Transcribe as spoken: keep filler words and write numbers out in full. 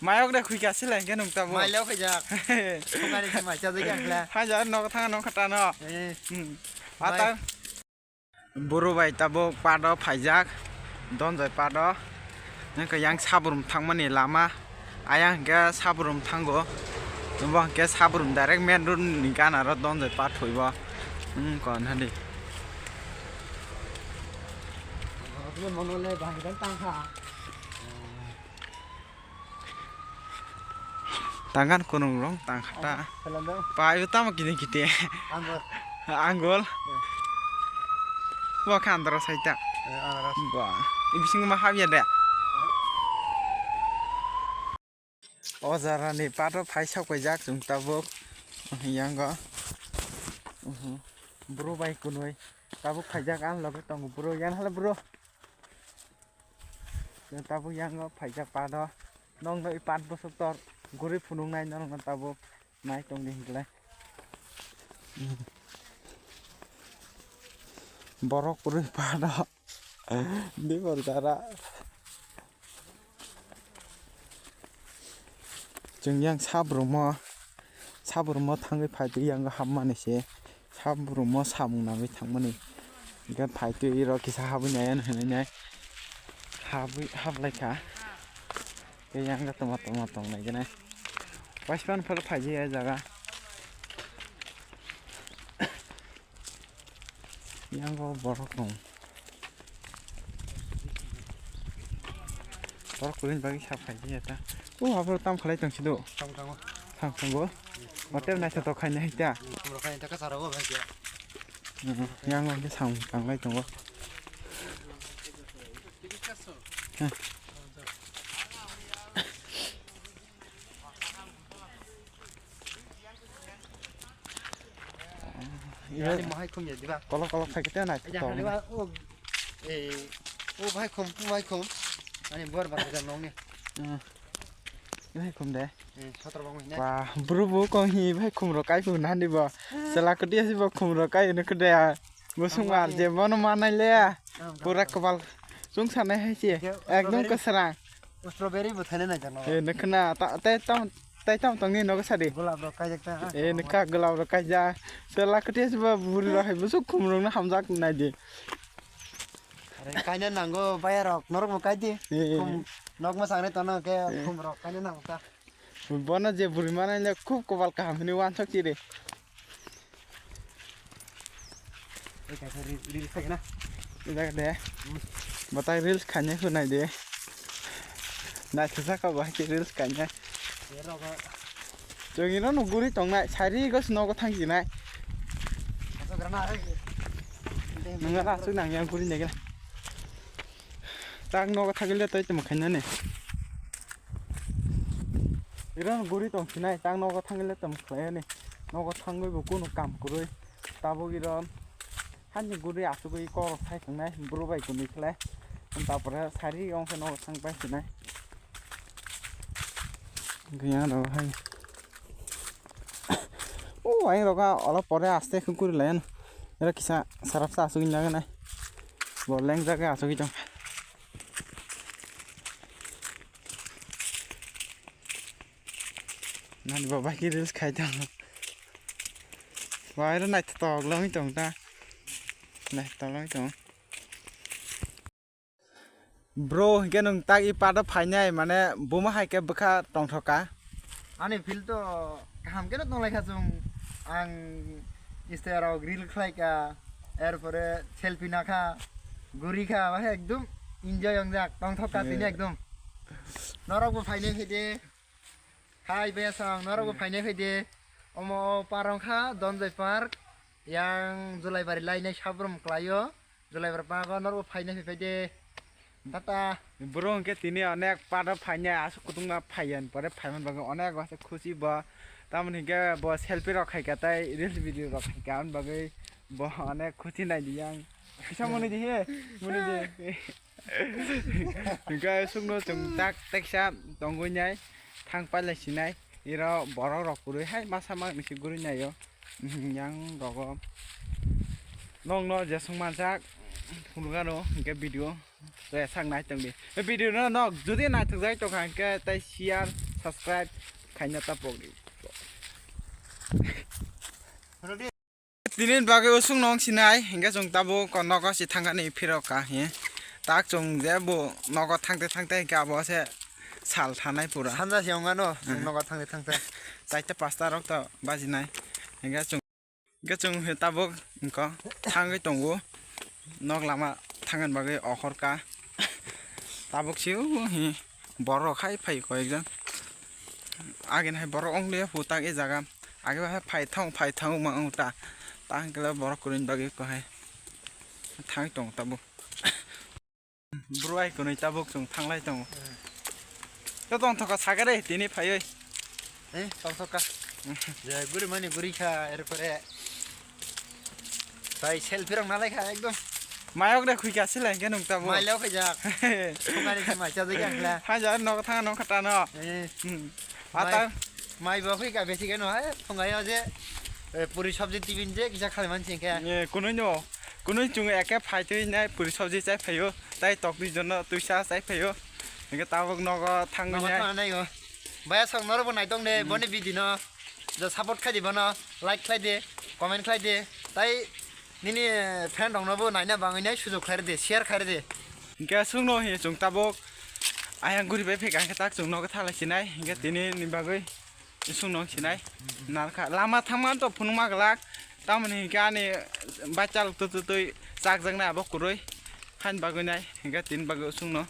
Mayok de khuika sile hingke nung tabuk. Mailok khaijak. Sungani se mai chajak ya kla. Hajar nok thang nok khata no. Eh. Hmm. Mai. Ata buru bai tabuk pado phaijak. Donjoi pado. Nang khe yang sabrum thangmani lama. Ayang hingke sabrum thango. Bo hingke sabrum direct main road ni gana ro donjoi pa thoi bo. Hmm, kon hadi. Mono le bang tang kha. Tangkan kunung rong tang khata. Salam dong. Pai tamo kini kiti. Anggol. Anggol. Ya. Bo khe andro saita. Eh, andro. Ba. Ibising ma habya de. O jara ni pato phai sok paijak chwng tabuk. Yango. Bro bai kunui. Tabuk phaijak ang loge tongo bro. Yan hala bro. Tabuk yango phaijak pado. Nong no i pat bosok tor guri phunuk nai norok no tabuk nai tong di hinklai. Borok kwrwi pado. Di bor jara. Chwng yang sabrumo, sabrumo thangwi phaitwi yang hapmani se, sabrumo samung nangwi thangmani. Hingke phaitwi rok kisa habwi nai ano hinwi nai. Habwi, hablai kha. Tei yang toma toma tong nai gwnai. Waispan phar phaiji ya jaga. Yang borok tong. Borok kwrwini bagwi sa phaidi ya ta. O abo tam khlai tong sido. Tamo, tamo. Thang thango. Hotel naithotok khaina hai ta. Tamo khaina ta ka sara go bhai ya. Yang o sam tanglai tongo. Ani mohai khum ya diba. Kolok kolok khai kete nai. Aja to. Ani ba o, eh, o bhai khum, o bhai khum. Ani bor bar hajar nong ni. Hmm. Bhai khum de. Eh, sotro bang ni. Wah, bro bo kong hi bhai khum ro kai bu nan di bo. Sela kati asi bo khum ro kai ne kede. Bo sung mar je bono manai le. Pura kobal. Sung sanai hai se. Ekdom kasarang. Strawberry bo thainai nai jano. Eh, nokha na, ta, tai tam, tai tam tongni nogo sadi. Gulab rok kaijak ta. Eh, nokha gulab rok kaijak. Sela kati asi ba buri rok hai busuk khum rok no hamjak nai di. Are kaina nango baya rok norok bo kai di. Eh, eh. Khum nok ma sangne tono ke khum rok kaina nango ta. Bono je buri manai le khub kobal kaham hini wansok chiri. Ei kaisa reel, reel khaina. Ijak de. Hmm. Batai reels khaina hunai de. Naithosa ka bahai ke reels khaina. Chwngino no guri tongnai, sari gos nogo thangsinai. Asok rana ai. Nunga asuk nangya guri nege. Tak nogo thagile toi tamo khaina ne. Iron guri tong sinai, tak nogo thangile tamo khlai ani. Nogo thangwi bo kunu kam kwrwi. Tabuk iron hani guri asugwi kok sai tongnai, bro bai kunu khlai. Tapore sari ongkhe nogo thang pai sinai. Gaya rok hai. O, ayang rok a, ola pore aste khe guri lai ano. Era kisa sarap sa asugwi nang nai. Bo leng jaga asugwi tong. Nani baba ki reels khai tong. Wah, era naithotok longwi tong ta. Naithotok longwi tong. Bro, hinkhe nwng tak i pato phainai, mane, buma hai khe bwkha tongthok ka? Ani feel to kaham khe no tong lai kha chwng. Ang Insta rok reel khlai kha, er pore selfie na kha, guri kha, bahai ekdum enjoy wngjak, tongthok ka tini ekdum. Norok bo phainai phai de. Hai, baya song, norok bo phainai phai de. Omo o parong kha, Donjoi Park. Yang Julaibari lainai sabrum kwlaio. Julaibari park o norok bo phainai phai phai de. Tata. Bro, hwnkhe tini onek pato phainai, aswk kutung ma phaiya, pore phaiman bagwi onek waisa khusi bo. Tamoni hwnkhe bo selfie rok khaika tei reels video rok khaika, aboni bagwi bo onek khusi naidi yang. Kisa mwnwi di he, mwnwi di. Hwnkhe sukno chwng tak teksa tongwi nai, thang pailai sinai, iro borok rok kwrwi hai masa mak nisi guri naio, yang rogo nokno jeswk manjak phunukgano hwnkhe video. Re, sak nai tong di. E video no nok jodi naithok jai tong kha hwnkhe tai share, subscribe khaina ta pok di. Tini bagwi usung nong sinai, hingke chwng tabuk nogo si thangani phirok ka hi. Tak chwng je bo nogo thangte thangte hingke abo se sal thanai pura. Sanja se wngano, chwng nogo thangte thangte. Chaita pasta rok to bajinai. Hingke chwng, hingke chwng hi tabuk hingko thangwi tongo. Nok lama thangani bagwi okhor ka. Tabuk si o hi borok hai phai koi ekjon. Agini hai borok ong liya hu tak e jaga. Age ba phai thang, phai thang ma ong ta. Ta hingke le borok kwrwini bagwi ko hai. Thang tong tabuk. Bro ai kunui tabuk chwng thanglai tongo. To tong thoka sagare tini phaiwi. Eh, tong thoka. Je guri mani guri kha, erpore tai selfie rok nalai kha ekdom. Mayok de khuika silai hingke nung tabuk. Mailok khaijak. Thungani se mai chajak ang kla. Hajar nok thang nok khatano. Eh. Hmm. Mai, ata mai bo khuika besi keno hai, thungai o je, eh, puri sabji tibin je kisa khali mansi hingke. Eh, kunui no. Kunui chwng eke phai twi nai puri sabji chai phaio, tai tok twi jono twisa chai phaio. Hingke tabuk nogo thangwi Nogo nai. Thangna nai o. Baya sok noro bo nai tong de, hmm, boni video no. Jo support khai di bono, like khlai de, comment khlai de. Tai nini, eh, friend rok no bo naina bangwi nai sujok khlai de, share khlai de. Hingke sung no hi chwng tabuk ayang guri bai phika hingke tak chwng nogo thalai sinai. Hingke tini ni bagwi. Isung nong sinai. Narkha. Lama thangma to phunukma glak. Tamoni hingke ani bachal tu tu tui chakjaknai abo kwrwi. Hain bagwi nai. Hingke tin bagwi usung no.